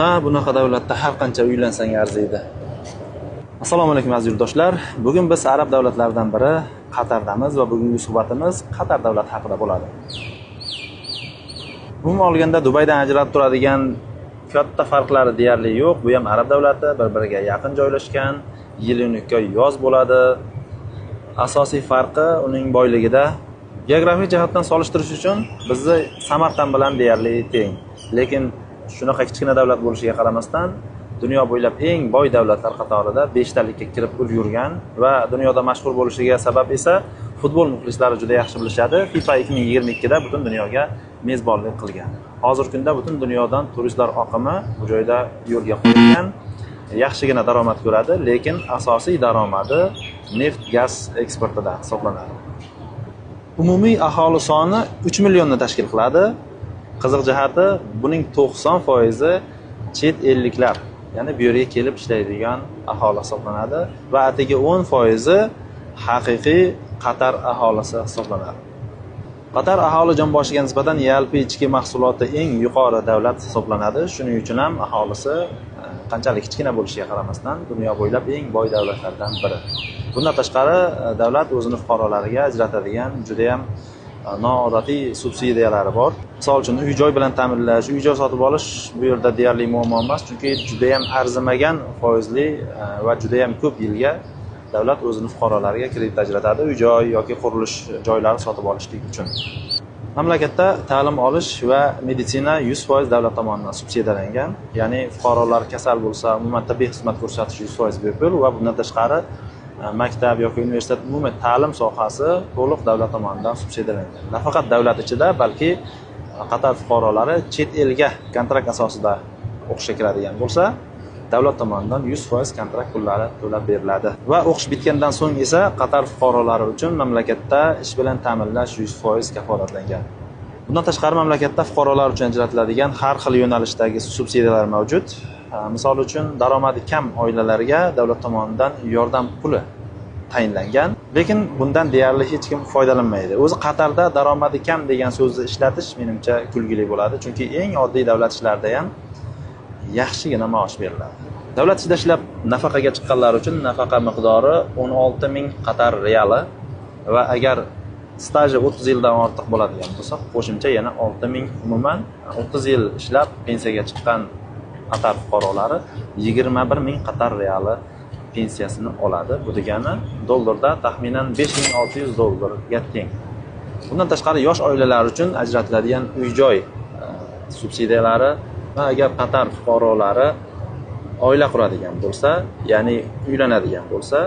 Ha, bunaqa davlatda har qancha uylansang arziydi. Assalomu alaykum, aziz yurtdoshlar. Bugun biz arab davlatlaridan biri Qatardamiz va bugungi suhbatimiz Qatar davlati haqida bo'ladi. Umuman olganda Dubaydan ajralib turadigan katta farqlari deyarli yo'q. Bu ham arab davlati, bir-biriga yaqin joylashgan, yil-uni yoz bo'ladi. Asosiy farqi uning boyligida. Geografik jihatdan solishtirish uchun bizni Samarqand bilan deyarli teng. Lekin shunaqa kichkina davlat bo'lishiga qaramasdan dunyo bo'ylab eng boy davlatlar qatorida 5 talikka kirib ulgurgan va dunyoda mashhur bo'lishiga sabab esa futbol muxlislari juda yaxshi bilishadi. FIFA 2022da butun dunyoga mezbonlik qilgan. Hozirgi kunda butun dunyodan turistlar oqimi bu joyda yo'lga qo'yilgan. Yaxshigina daromad ko'radi, lekin asosiy daromadi neft gaz eksportidan hisoblanadi. Umumiy aholi soni 3 millionni tashkil qiladi. Qiziq jihati, buning 90% chet elliklar, ya'ni bu yerga kelib ishlaydigan aholi hisoblanadi va atigi 10% haqiqiy Qatar aholisi hisoblanadi. Qatar aholi jon boshiga nisbatan yalpi ichki mahsuloti eng yuqori davlat hisoblanadi. Shuning uchun ham aholisi qanchalik kichkina bo'lishiga qaramasdan dunyo bo'ylab eng boy davlatlardan biri. Bundan tashqari davlat o'zini fuqarolariga ajratadigan juda ham noodatiy subsidiyalari bor. Misol uchun uy-joy bilan ta'minlash, uy-joy sotib olish bu yerda deyarli muammo emas, chunki juda ham arzimagan foizli va juda ham ko'p yilga davlat o'zini fuqarolariga kredit ajratadi, uy-joy yoki qurilish joylari sotib olishlik uchun. Mamlakatda ta'lim olish va meditsina 100% davlat tomonidan subsidiyalangan. Ya'ni fuqarolar kasal bo'lsa, umuman tibbiy xizmat ko'rsatish 100% bepul va bundan tashqari maktab yoki universitet, umuman ta'lim sohasi to'liq davlat tomonidan subsidiyalangan. Nafaqat davlat ichida, balki Qatar fuqarolari chet elga kontrakt asosida o'qishga kiradigan bo'lsa, davlat tomonidan 100% kontrakt pullari to'lab beriladi. Va o'qish bitgandan so'ng esa Qatar fuqarolari uchun mamlakatda ish bilan ta'minlash 100% kafolatlangan. Bundan tashqari mamlakatda fuqarolar uchun ajratiladigan har xil yo'nalishdagi subsidiyalar mavjud. Misol uchun daromadi kam oilalarga davlat tomonidan yordam puli tayinlangan, lekin bundan deyarli hech kim foydalanmaydi. O'zi Qatarda daromadi kam degan so'zni ishlatish menimcha kulgili bo'ladi, chunki eng oddiy davlat ishlarida ham yaxshigina maosh beriladi. Davlat ishida ishlab nafaqaga chiqqanlar uchun nafaqa miqdori 16 ming Qatar reali va agar staji 30 yildan ortiq bo'ladigan bo'lsa, qo'shimcha yana 6 ming, umuman 30 yil ishlab pensiyaga chiqqan Qatar fuqarolari 21 ming Qatar reali pensiyasini oladi. Bu degani dollarda taxminan 5600 dollarga teng. Bundan tashqari yosh oilalar uchun ajratiladigan uy-joy subsidiyalari va agar Qatar fuqarolari oila quradigan bo'lsa, ya'ni uylanadigan bo'lsa,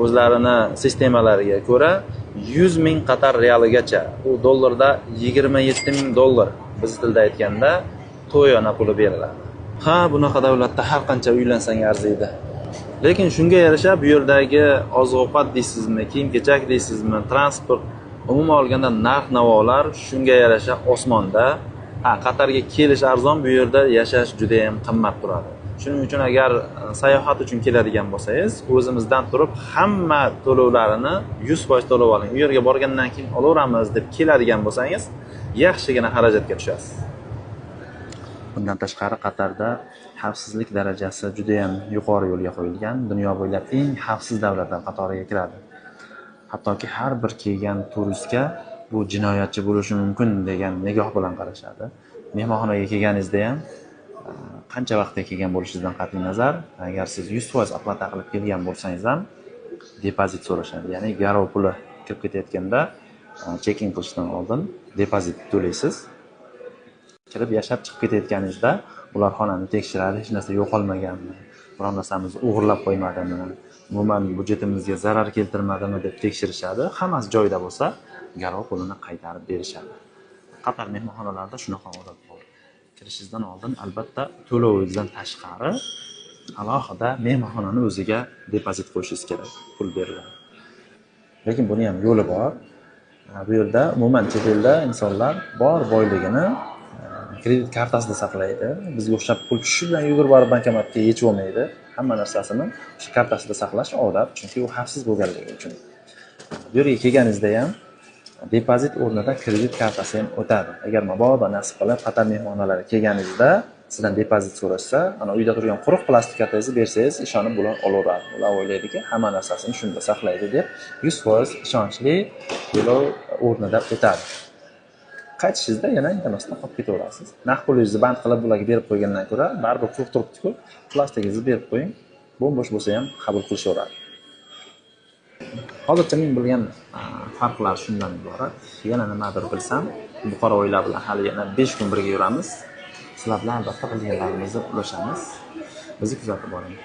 o'zlarini sistemalariga ko'ra 100 ming Qatar realigacha, u dollarda 27 ming dollar, biz tilda aytganda to'yona puli beriladi. Ha, bunaqa davlatda har qancha uylansang arziydi. Lekin shunga yarasha bu yerdagi oziq-ovqat deysizmi, kiyim-kechak deysizmi, transport, umuman olganda narx-navolar shunga yarasha osmonda. Ha, Qatarga kelish arzon, bu yerda yashash juda ham qimmat turadi. Shuning uchun agar sayohat uchun keladigan bo'lsangiz, o'zimizdan turib hamma to'lovlarini 100% to'lab oling. U yerga borgandan keyin olaveramiz deb keladigan bo'lsangiz, yaxshigina xarajatga tushasiz. Bundan tashqari Qatarda xavfsizlik darajasi juda ham yuqori yo'lga qo'yilgan. Dunyo bo'ylab eng xavfsiz davlatlar qatoriga kiradi. Hattoki har bir kelgan turistga bu jinoyatchi bo'lishi mumkin degan nigoh bilan qarashadi. Mehmonxonaga kelganingizda ham qancha vaqtda kelgan bo'lishingizdan qat'iy nazar, agar siz 100% оплата qilib kelgan bo'lsangiz ham depozit so'rashadi. Ya'ni garov puli kirib ketayotganda check-in qilishdan oldin depozit to'laysiz. Kirib yashab chiqib ketayotganingizda ular xonani tekshiradi, hech narsa yo'qolmaganmi, biror narsamizni o'g'irlab qo'ymadimi, umuman budjetimizga zarar keltirmadimi deb tekshirishadi. Hammasi joyida bo'lsa, garov pulini qaytarib berishadi. Qatar mehmonxonalarida shunaqa odat bor. Kirishingizdan oldin albatta to'lovingizdan tashqari alohida mehmonxonani o'ziga depozit qo'yishingiz kerak, pul beriladi. Lekin buni ham yo'li bor. Bu yerda umuman chet elda insonlar bor boyligini kredit kartasida saqlaydi. Bizga o'xshab pul tushishi bilan yugurib borib bankomatga yechib olmaydi. Hamma narsasini o'sha kartasida saqlash odat, chunki u xavfsiz bo'lganligi uchun. Bu yerga kelganingizda ham depozit o'rnida kredit kartasi ham o'tadi. Agar mabodo nasib qilib Qatar mehmonxonalariga kelganingizda Sizdan depozit so'rashsa, ana uyda turgan quruq plastik kartangizni bersangiz, ishonib bular olaveradi. Ular o'ylaydiki, hamma narsasini shunda saqlaydi deb 100% ishonchli to'lov o'rnida o'tadi. Qaytishingizda yana indamasdan olib ketaverasiz. Naqd pulingizni band qilib bularga berib qo'ygandan ko'ra, baribir quruq turibdi-ku, plastikingizni berib qo'ying, bo'm-bo'sh bo'lsa ham qabul qilishaveradi. Hozircha men bilgan farqlar shundan iborat. Yana nimadir bilsam, buxoroiylar bilan hali yana 5 kun birga yuramiz. Sizlar bilan albatta bilganlarimizni ulashamiz. Bizni kuzatib boring.